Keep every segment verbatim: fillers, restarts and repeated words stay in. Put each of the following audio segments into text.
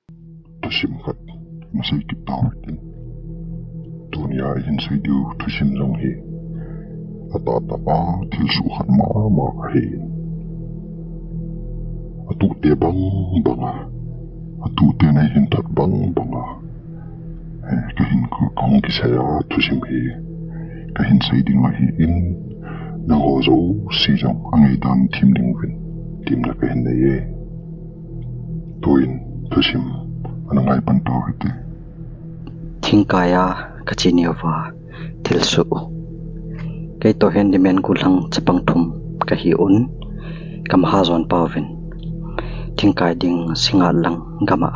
Thusim khat nasei kit tau hite. Tunia ihin sei diu thusim jong hi atahtah a thilsoh khat mama ahi. Atuhte bang banga, atuhte nahin thot bang banga, eh, kahin, kahung kisei a thusim hi kahin sei ding ahin, nangho jouse jong angaidan them diuvin temna kahin nei e. Tuin thusim ana ngai pan tau hite. Thingkai a kache nauva thilsoh. Keitoh handyman gollhang chapang thum kahiuvin, ka mahajon pauvin thingkai ding Singngat lang gam a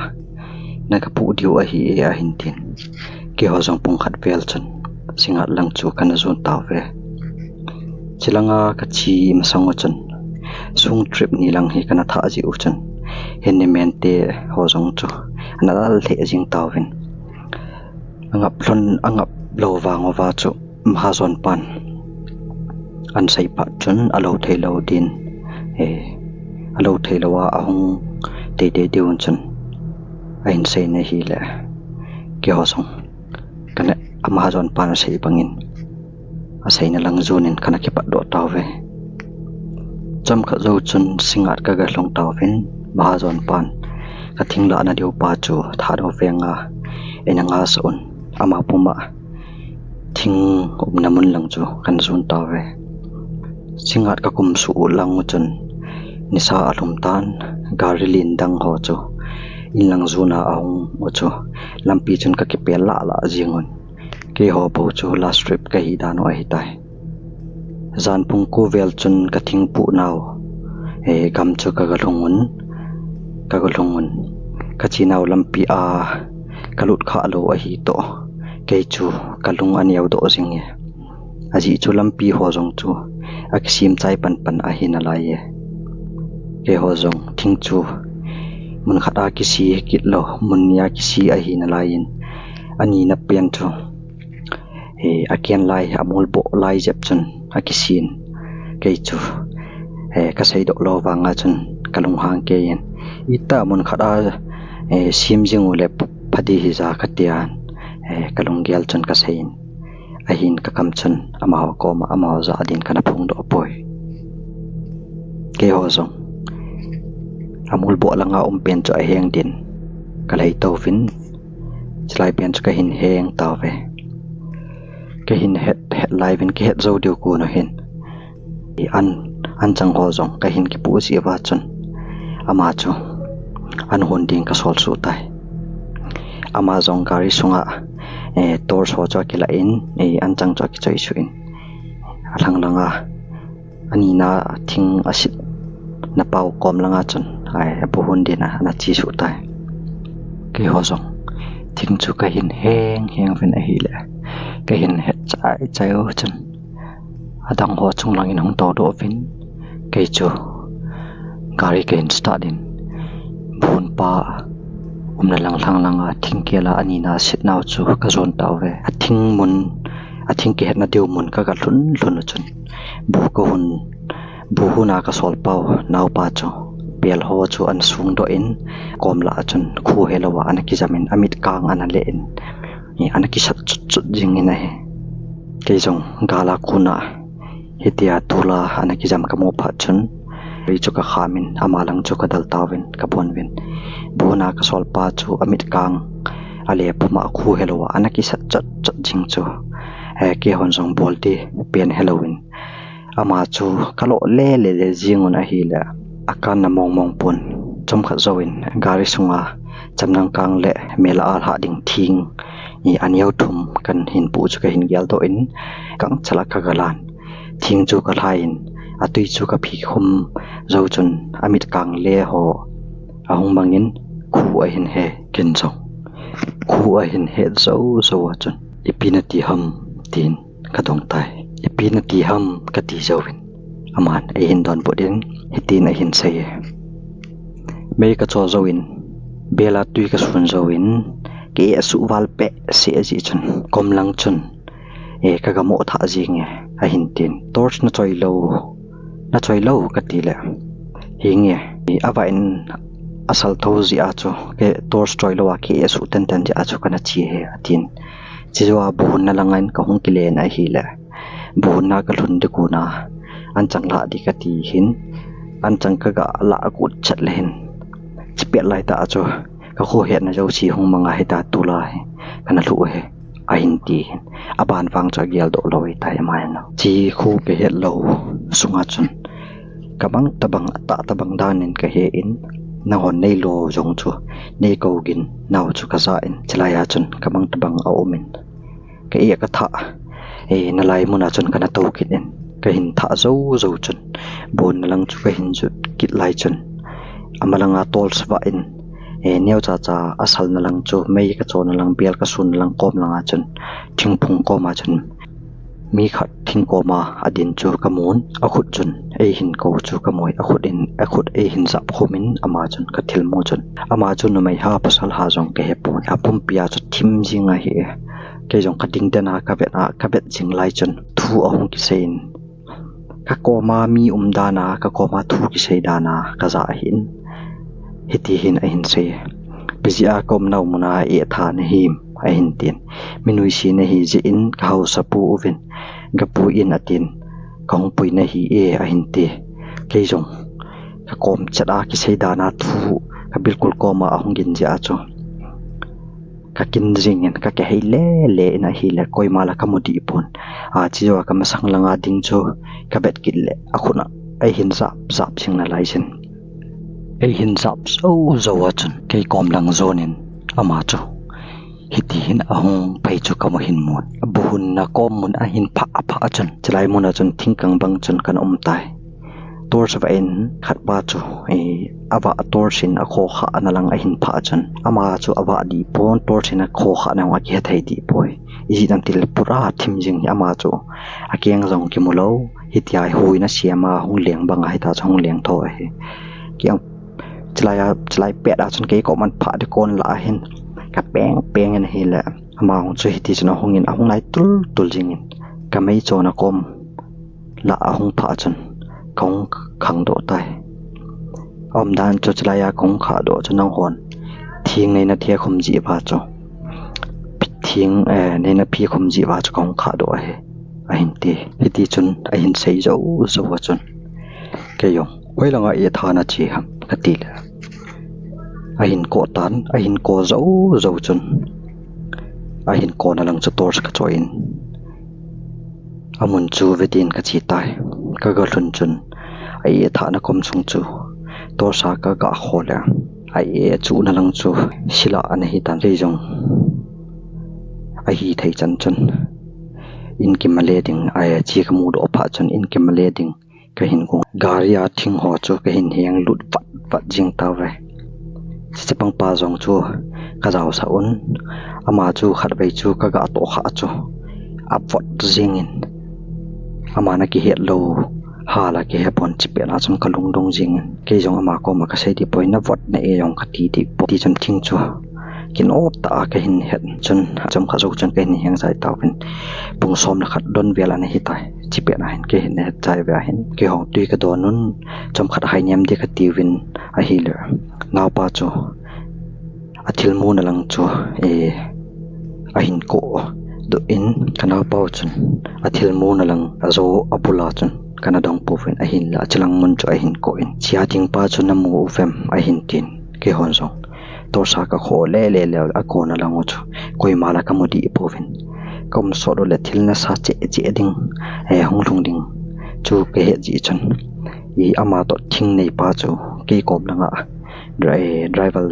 nagapoh diu ahi e ahin tin. Keiho jong pung khat vel chun Singngat lang chu kana jon tauve. Chulanga kache masang u chun, sung trip ni lang hi kana thah jeh u chun, handyman te ho jong chu ana lal lheh jing tauvin. Angap lhon, angap lou vang uva chu mahajon pan ana sei phat chun alou thei lou din, eh, alou thei lou a ahung teitei diu chun ahin sei na hile, keiho jong kana, amahajon pan asei bangin aseina lang jonin kana kipatdoh tauve. Chomkhat jou chun Singngat kaga lhung tauvin, mahajon pan kathing lahna diu pa chu Thadou veng a eina ngasah un, ama puma thing umna mun lang chu kana jon tauve. Singngat kakum suh u lang u chun nisa alhum tan, gari len dang ho chu in lang jona ahung u chu lampi chun kakipel lah lah jeng un, keiho bou chu last trip kahi dan u ahitai. Jan pung ko vel chun kathing poh nau, eh, gam chu kaga lhung un, kaga lhung un, kache nau lampi a kalut khah lou ahi toh, kei chu kalung aneo doh jing e. Ajeh chu lampi ho jong chu akisem chai pan pan ahi nalai e. Keiho jong thing chu mun khat a kise kit lou, mun ni a kise ahi nalai in, anina pen chu, eh, aken lai, amolboh lai jep chun akisin. Kei chu, eh, kasei doh lou vanga chun kalunghang kei in, itih mun khat a, eh, sem jing u le pha ding hija katia, eh, kalunggel chun kasei in. Ahin kakam chun amaho koma, amaho jah a din kana phongdoh poi. Keiho jong amolboh langa um pen chu aheng din kalhai touvin, chulai pen chu kahin heng tauve. Kahin het, het lai uvin, kihet jou diu kon u hin, an, anchang ho jong kahin kipoh jeh uva chun, ama chu an hon ding kasol suh tai. Ama jong gari sunga, eh, torch ho chu akilah in, eh, anchang chu akichoi suh in, alhang langa anina thing asetna pau kom langa chun, ai, abu hon din a ana che suh tai. Keiho jong thing chu kahin heng heng uvin ahile, kahin het chai chai u chun, adang ho chung langin hung toudoh uvin, kei chu gari kahin start in, bu hon pa umna lang lhang langa thingkel a anina asetnau chu kajon tauve. Athing mun, athing kihetna diu mun kaga lhun lhun u chun, bu kahon, bu hon a kasol pau naupa chu pel ho chu ana songdoh in, kom lah a chun kho helou a ana kijam in, amit kang ana leh in, ana kisat chut chut jing in ahi. Kei jong gal a kon a hitia tol a ana kijam kamu phat chun, gari chu kakham in, ama lang chu kadal tauvin, kabon uvin, bu hon a kasol pa chu amit kang ale puma kho helou a ana kisat chot chot jing chu, eh, keihon jong bol ding pen helouvin, ama chu kalo le le le jing un ahile, akanna mong mong pon. Chomkhat jouvin gari sunga chamnang kang le mel a alhah ding thing aneo thum kahin poh chu kahin geldoh in, kangchal a kaga lan. Thing chu kalhai in, atui chu kaphi khum jou chun, amit kang le ho ahung mang in, kho ahin he. Ken jong kho ahin het jou jou a chun, ipi nati ham, tin kadong tai. Ipi nati ham kati jouvin, aman eihin donbut in, hitin ahin sei e. Mei kachol jouvin, bel a tui kasun jouvin, ka-eh asuh val behseh jeh chun, kom lang chun, eh, kaga mo thah jing e, ahin tin. Torch nachoi lou, nachoi lou kati le, henge, eh, avah in Asal tho jeh a chu, kei torch choi lou a kei esuh tenten jeh a chu kana che e, atin. Chujou a buhunna langa in kahung kile in ahile, buhunna kalhun ding kona, anchang lah ding kati hin, anchang kaga lah got chet le hin, chipet lai tah a chu, kakhohetna jouse hung mang a hita, tulai hi kana lhu e, ahin ti hin. Aban vang chu ageldoh lou ahitai, ama hin. Chi khu kahet lou sunga chun, kamang tabang, atah tabang dan in kahe in, nanghon neilo jong chu neikou gin nau chu kaja in, chulai a chun kamang tabang aum in, ka-eh kathah, eh, nalai mun a chun kana tou kit in, kahin thah jou jou chun, buhunna lang chu kahin jot kit lai chun, ama langa torch vah in, eh, neocha cha asalna lang chu, mei kachonna lang, bel kasonna lang kom langa chun, thingphung koma chun, mi khat thing koma adin chu kamun, akhut chun eihin kou chu kamui, akhut in, akhut eihin jap khum in, ama chun kathilmu chun, ama chu numei ham pasal ham jong kahepon, apumpi a chu thim jing ahi e. Kei jong kading den a, kavet a, kavet jing lai chun thu ahung kisei in, kakoma mi um dan a, kakoma thu kisei dan a kaja ahin, hiti hin ahin sei: Ipi jeh a kaumnau mun a eh tha nahim? ahin tin. Mi nuisat nahi jeh in kahaosapu uvin gapui in atin, kahung pui nahi e, ahin ti. Kei jong kakom chet a kisei dan a thu kabilkul koma ahung gin jeh a chu kakin jing in, kakihei lele in ahile, koima la kamu dih pon. A, chujou a kamasang langa ding chu kavet kit le, akhut a eihin jap jap jing nalai jin, eihin jap jou jou a chun kei kom lang jon in ama chu hiti hin ahung phei chu kamu hin mun. Abuhunna kom mun ahin phah aphah a chun, chulai mun a chun thingkang bang chun kana um tai. Torch vah in khat pa chu, eh, avah torch in akhokhahna lang ahin phah chun, ama chu avah dih pon, torch in akhokhahna jong akihe thei dih poi. Ijeh inem itile pura thim jing hi, ama chu akeng jong kimu lou, hitia huiyin asem a hung leng bang ahita chu hung leng tho ahi. Kei jong chulai a, chulai pet a chun kei kom ahin phah ding kon lah ahin, kapeng peng in ahile, ama jong chu hiti chun ahung in, ahung nai tul tul jing in, kamei chonna kom lah ahung phah chun kahung khangdoh tai. Aumdan chu chulai a kahung khahdoh chu nanghon thing neina phe khum jeh uva chu, thing, eh, neina phe khum jeh uva chu kahung khahdoh ahi, ahin ti. Hiti chun ahin sei jou jou a chun, kei jong, hoilanga eh tha nache ham? kati le, ahin koh tan, ahin koh jou jou chun, ahin kohna lang chu torch kachoi in, amun chu vetin kache tai. Kaga lhun chun, a-eh thahna kom sung chu torch a kaga kho le, a-eh chuhna lang chu sil a ana hitan, kei jong ahithei chan chun in kimale ding, a-eh chu kamudoh phat chun in kimale ding kahin gon. Gari a thing ho chu kahin henglut vat vat jing tauve. Chapang pa jong chu kajaosah un, ama chu khatvei chu kaga tohkhah chu avot jing in, ama nakihet lou, hala kihepon, chipet a chun kalungdong jing in, kei jong ama koma kasei dih poi, navot na-e jong kati dih poi, ti chun thing chu kino tah a kahin het chun, chomkhat jou chun kahin heng chai tauvin, pung som le khat don vel ana hitai. Chipet a hin kahin het chai uva hin, keiho tui kadon un, chomkhat hai nem ding katiuvin ahile, naopa chu athilmuna lang chu, eh, ahin koh doh in, kanaopa chun athilmuna lang ajo abul a chun kana dong pouvin, ahinla achilang mun chu ahin koh in, Chia ding pa chu namu uvem? ahin tin. Keihon jong torch a kakho lele le, akona lang u chu koima la kamu dih pouvin, kaum sot u le thil nasa cheh cheh ding, eh, hung lhung ding chu kahet jeh chun, i ama toh thing neipa chu kei kom langa, dri-, driver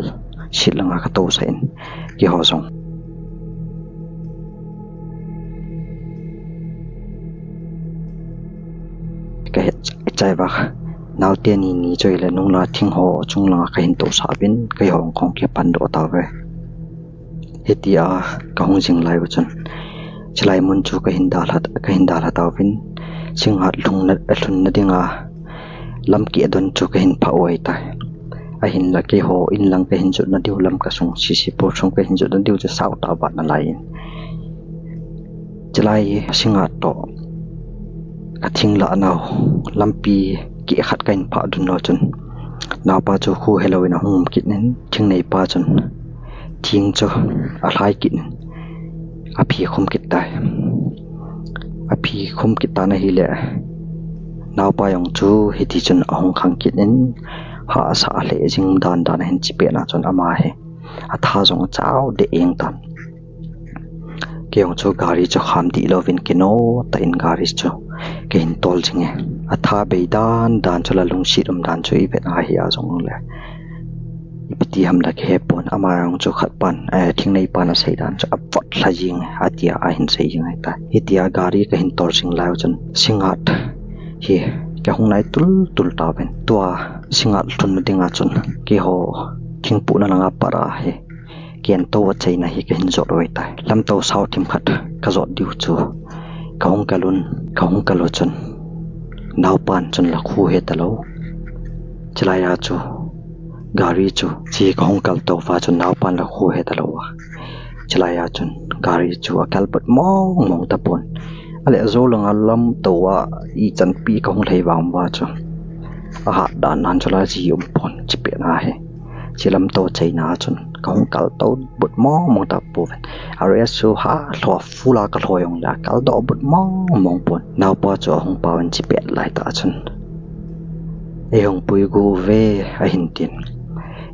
seat langa katousah in, keiho jong kahet chai, chai uva, naote ni ni choi le nungla thing ho chung langa kahin tousah uvin, keiho jong kahung kipan doh tauve. Hitia kahung jing lai u chun, chulai mun chu kahin dalha, kahin dalha tauvin, Singngat lhunna, lhunna dinga lam kidon chu kahin phah u ahitai. Ahinla keiho in lang kahin jotna diu, Lamka sung C C Pur sung kahin jotna diu chu sao tah a vat nalai in, chulai Singngat toh kathing lahnau lampi kikhat kahin phah dun u chun, Naopa chu khu helou in ahung um kit in, thingneipa chun thing chu alhai kit in aphi khum kit tai. Aphi khum kit tan ahile, naopa jong chu hiti chun ahung khang kit in, hahsa alheh jing dan dan ahin, chupet na chun ama hi atha jong achao deh jeng tan. Kei jong chu gari chu kham dih louvin kino tah in gari chu kahin tol jing e. Atha bei dan dan chu la lungset um dan chu ivet a hia jongle, ipi ti ham la kahe pon, ama jong chu khat pan, eh, thingneipan asei dan chu avot lha jing e, atia ahin sei jing ahitai. Hitia gari kahin tol jing lai chun Singngat hi kahung nai tul tul tauvin. Tua Singngat lhunna dinga chun keiho thingpohna langa pat a hi kento achaina hi kahin jot u ahitai. Lamto sao thim khat kajot diu chu kahung kal un, kahung kal u chun naopan chun la khu he talou. Chulai a chu gari chu, chu kahung kal tou va chun naopan la khu he talou a, chulai a chun gari chu akal but mong mong tapon. Ahile jou langa lamto a ichan pi kahung lhai vang uva chu ahat dan nan chu la ji um pon, chupet na hi. Chu lamto achaina chun kahung kal tou but mong mong tapouvin. R S chu ha lho, full a kalho jongle akal doh but mong mong pon. Naopa chu ahung pauvin chupet lai tah chun, "Ei hung puigo uve," ahin tin.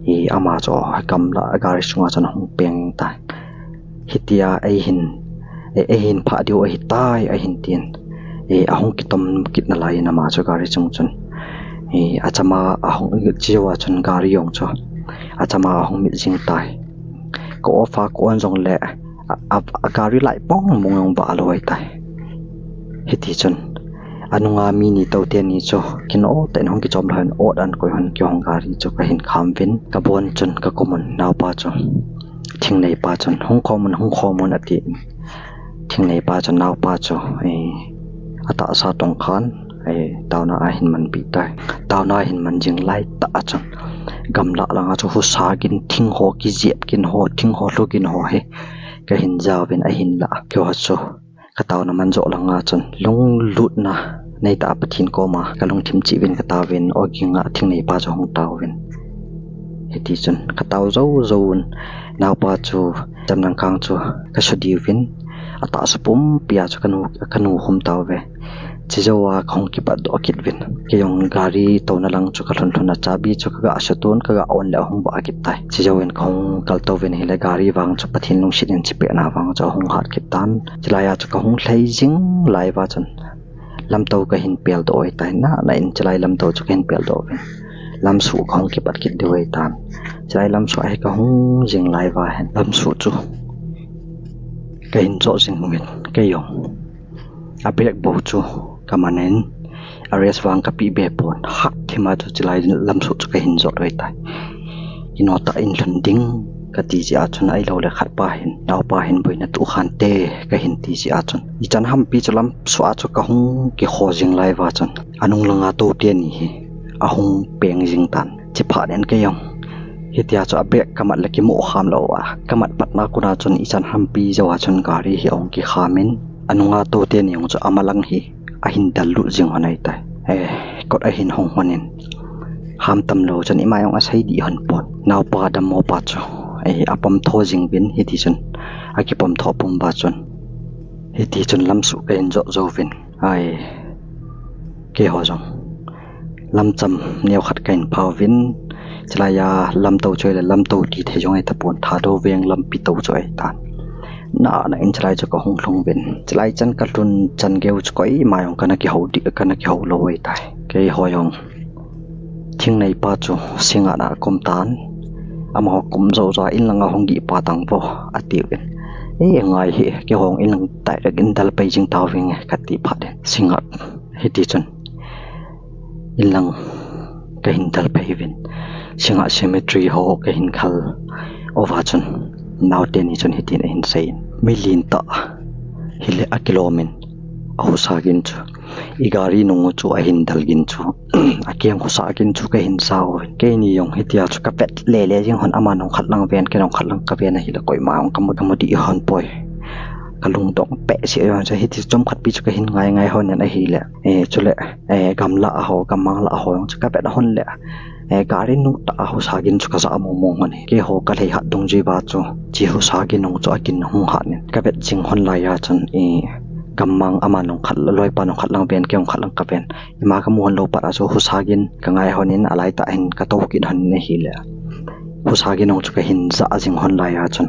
I ama chu gamla gari sunga chun ahung peng tai. Hitia eihin, e, eihin phah diu ahitai, ahin tin. E, ahung kitom kit nalai in ama chu gari chung chun, e, achama ahung, chujou a chun gari jong chu achama ahung mit jing tai. Ka off a ka on jongle a, a, a gari light pong mong jong vah lou ahitai. Hiti chun anunga mi ni tou teni chu kino tah in hung kichom lhon, ot an koi hon kihong gari chu kahin kham uvin. Kabon chun kakom un, naopa chu, thingneipa chun, "Hung khom un, hung khom un," ati. Thingneipa chun naopa chu, eh, atahsa tong khan, eh, taona ahin man pi tai. Taona ahin man jing lai tah chun gamla langa chu husa gin, thing ho kijep gin ho, thing ho lhu gin ho hi kahin jauvin, ahinlah keiho chu ka taona man jo langa chun lunglutna nei tah a Pathen koma kalungthim cheh uvin kataovin, o ginga thingneipa chu hung taovin. Hiti chun katao jou jou un, naopa chu, chamnang kang chu kasu diuvin, atahsa pumpi a chu kanu, kanu hum taove. Chujou a kahung kipat doh kit uvin. Kei jong gari touna lang chu kalhun lhun a, chabi chu kaga sutun, kaga on le ahung vah kit tai. Chujou in kahung kal touvin, hile gari vang chu Pathen lungset in chupet na vang chu ahung hat kit tan. Chulai a chu kahung lhai jing lai uva chun lamto kahin pel doh ahitai. Na, na in chulai lamto chu kahin pel doh uvin. Lamsuh kahung kipat kit diu ahitan. Chulai lamsuh a hi kahung jing lai uva hin lamsuh chu kahin jot jing uvin, kei jong a brake bou chu kaman in, a rest vang kapeh be pon, hah thim a chu chulai lamsuh chu kahin jot u ahitai. Kino tah in lhun ding kati jeh a chun, ahilou le khatpa hin, naopa hin, "Boina toh khante," kahin ti jeh a chun, ichan hampi chu lamsuh a chu kahung kikho jing lai uva chun, anung langa tou teni hi ahung peng jing tan. Chuphat in kei jong hitia chu a brake kamat le kimo kham lou a, kamat patna kona chun ichan hampi jou a chun gari hi ahung kikham in, anunga tou teni jong chu amalang hi ahin del lut jing lhon ahitai. Eh, kot ahin hong lhon in, ham tam lou chun ima jong asei dih lhon pon. Naopa dammo pa chu, eh, apom tho jing uvin, hiti chun akipom tho pum uva chun, hiti chun lamsuh kahin jot jou uvin. Ai, keiho jong lamcham neo khat kahin pha uvin, chulai a lamto chu ahile lamto ti thei jong ahitapon, Thadou veng lampi tou chu ahitan. Na, na in chulai chu kahung lhung uvin, chulai chan kalhun chan geiyu chu koima jong kana kihou dih, kana kihou lou ahitai. Keiho jong thingneipa chu Singngat a akom tan. Amaho kom jou jou a, "In langa hung geh pah tang vo," atiuvin. "E, ngai hih, keiho jong in lang direct in del pai jing tauvinge," kati phat in, Singngat hiti chun in lang kahin del pai uvin, Singngat cemetery ho kahin khel uva chun, nao teni chun hitin ahin seiyin, "Mi lentah hile akilom in, ahusa gin chu, i gari nung u chu ahin del gin chu, akeng husa gin chu kahin sa uvin. Keini jong hitia chu kavet lele jing lhon, ama nung khat lang ven, kei nung khat lang kaven ahile, koima jong kamu, kamu dih lhon poi. Kalungdong behseh jong chu, hiti chomkhat pi chu kahin ngai ngai lhon in ahile, eh, chule, eh, gamlah ho, gammang lah ho jong chu kavet lhon le, Eh, gari nung tah a husa gin chu ka ja mong mong hon e. Keiho ka lhei hat dungjui uva chu, hiche husa gin nung chu a gin hung hat in ka vet jing hon lai a chun, eh, gammang ama nung khat, loipa nung khat lang ven, kei nung khat lang ka ven. Ima ka mu hon lou phat a chu husa gin ka ngai hon in, alai tah hin ka tou kit hon in ahile, husa gin nung chu ka hin ja jing hon lai a chun,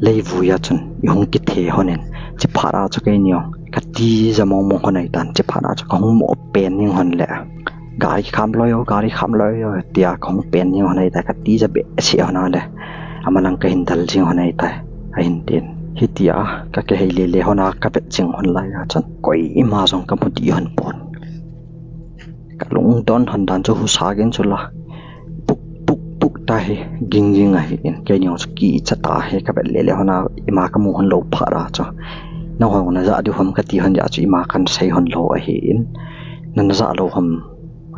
leivui a chun i hung kithe hon in, hiche phat a chu keini jong ka tija mong mong hon ahitan, hiche phat a chu ka hung mo pen jing hon le, "Gari kham loi o, gari kham loi o," tia ka hung pen jing hon ahitai, ka tija behseh hon a le, ama lang ka hin dal jing hon ahitai, ahin tin. Hitia ka kihei lele hon a ka vet jing hon lai a chun, koima jong ka mu dih hon pon. Ka lungdon hon dan chu husa gin chu la, puk puk puk ta hi, ging ging ahi in, keini jong chu kicha ta hi, ka vet lele hon a, ima ka mu hon lou phat a chu, "Nangho na ja diu ham?" ka ti hon a chu, "Ima kan sei hon lou ahi in, na na ja lou ham?"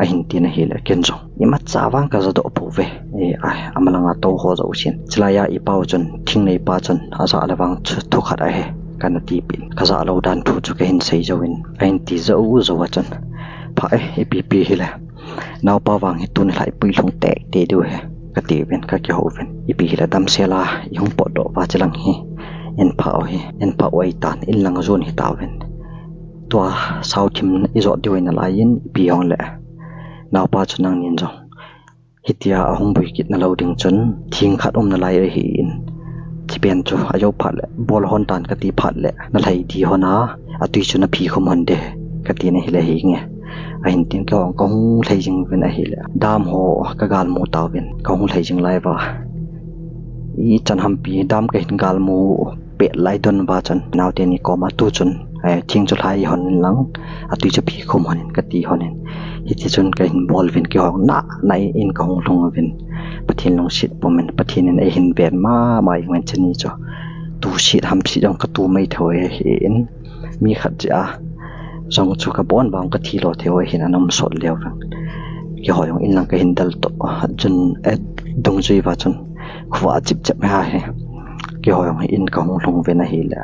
ahin tin ahile, ken jong imacha vang ka ja doh pouve. E, a, ama langa tou ho jousen, chulai a i pau chun, thing neipa chun a ja le vang chu thu khat ahi, kana tipeh in, ka ja lou dan thu chu ka hin sei jouvin, ahin ti jou jou a chun, "Pha e, ipi pi hile, naopa vang hi tuni lhah i puilhung tei tei diu ahi," ka tiuvin, ka kihouvin. "Ipi hile damsel a i hung potdoh uva, hiche lang hi in pha u hi, in pha u ahitan, in lang jon hi tauvin. Tua sao thim i jot diu ahi nalai in, ipi hung le, naopa chu nangnin jong hitia a hung bui kit na lou ding chun, thing khat um nalai ahi in, hiche pen chu a jou phat le, bol hon tan ka ti phat le, na lhai di hon a, atui chu na phi khum hon de," ka tin ahile, "Hi nge," ahin tin, keiho jong ka hung lhai jing uvin ahile, dam ho ka gal mu tauvin, ka hung lhai jing lai uva, ichan hampi dam ka hin gal mu pet lai don uva chun, naote ni koma tu chun, eh, thing chu lhai hon in lang, atui chu phi khum hon in, ka ti hon in. Hiti chun ka hin bol uvin, keiho jong na na in ka hung lhung uvin, Pathen lungset pum in, Pathen in eihin ven mama jing uvin, hiche ni chu tu set ham set jong ka tu mai thei u ahi in, mi khat jeh a jong chu ka bon vang ka thi lo thei u ahin, ana um sot leu vang. Keiho jong in lang ka hin dal toh, chun, eh, dungjui uva chun khovah chip chep ha hi, keiho jong in ka hung lhung uvin ahile,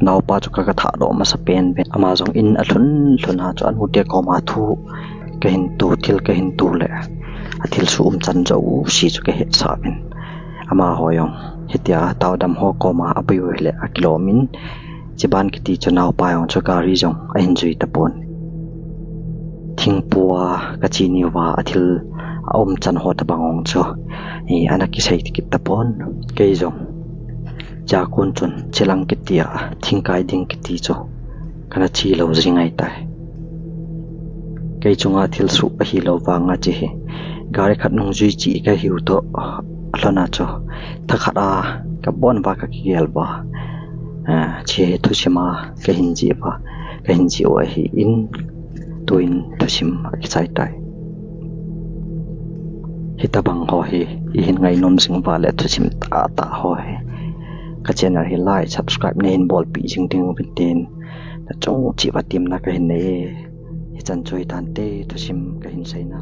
naopa chu ka, ka thah doh masa pen uvin, ama jong in a lhun lhun a chu, anute koma thu ka hin tu, thil ka hin tu le, athil suh umchan jouse chu ka hetsah uvin, amaho jong hitia tao dam ho koma aboi u hile, akilom in, hiche ban kiti chu naopa jong chu gari jong ahin jui tapon. Thingpua ka che ni uva, athil a umchan ho tabang jong chu, eh, ana kisei kit tapon. Kei jong hichea kon chun, hiche lang kiti a thingkai ding kiti chu kana che lou jing ahitai. Kei chunga thil suh ahi lou vanga hiche hi gari khat nungjui cheh ka hiu toh, alhon a chu thakhat a ka bon uva ka kigel uva, ah, hiche thusim a ka hin jih uva, ka hin jih u ahi in, tuin thusim akichai tai. Hitabang ho hi i hin ngainom jing uva le thusim tahtah ho hi ka channel hi like, subscribe na hin bolpeh jing diuvin tin, na chung cheh uva temna ka hin nei e. Hichan chu hitante thusim ka hin seina.